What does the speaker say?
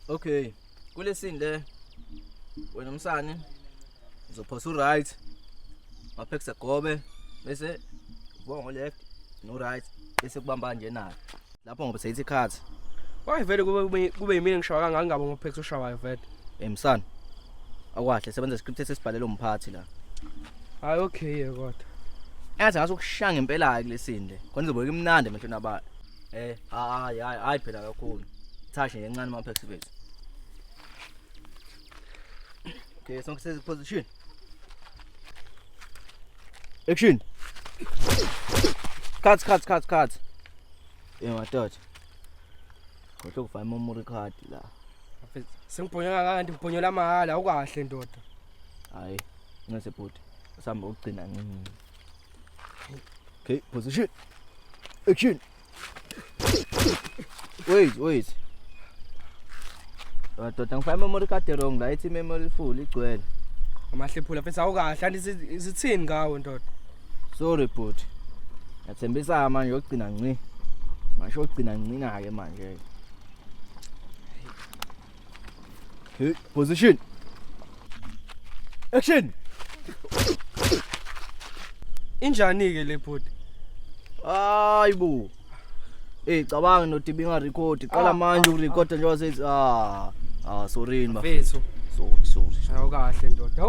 Okay. Kulesini le wena umsane uzophosa u-right maphekisa gobe bese uvuka ngo-left no-right bese kubamba nje nayo lapho ngoba seyithi cut. Why vele kube yimina ngishawa kangaka ngabo ngophekisa oshawayo vele. Hey msana. Akwahle sebenza script esesibhalele umphathi la. Hayi okay ye kodwa. Yazi ngathi ukushaya ngempela ke kulesini le. Khona izobe imnandi emehlweni abantu. Eh, hayi hayi hayi phela kakhulu. Touch nje encane maphekisa bethu. Okay, sonke sezi position. Action. Cut cut cut cut. Eh madoda. Khohlwa ukufaka memory card la. Sengibhonyela kanti ngibhonyela mahhala awukahle ndoda. Hayi, ngase bhuti. Sihamba ukugcina ncinci. Okay, position. Action. Wait, wait. Madoda ngifaka memory card wrong la ithi memory full igcwele. Amahlephula mfethu awukahle anti sithini ngawe ndoda. Sorry bhuti. Ngathembisa manje yokugcina nci. Manje yokugcina ncina ke manje. Hey, position. Action. Injani ke le bhuti? Hayibo. Eh cabanga ndoda ibinga record. Qala manje urecord njengoba sethi ah ah sorry bafethu. Mfethu Sorry sorry. awukahle ndoda.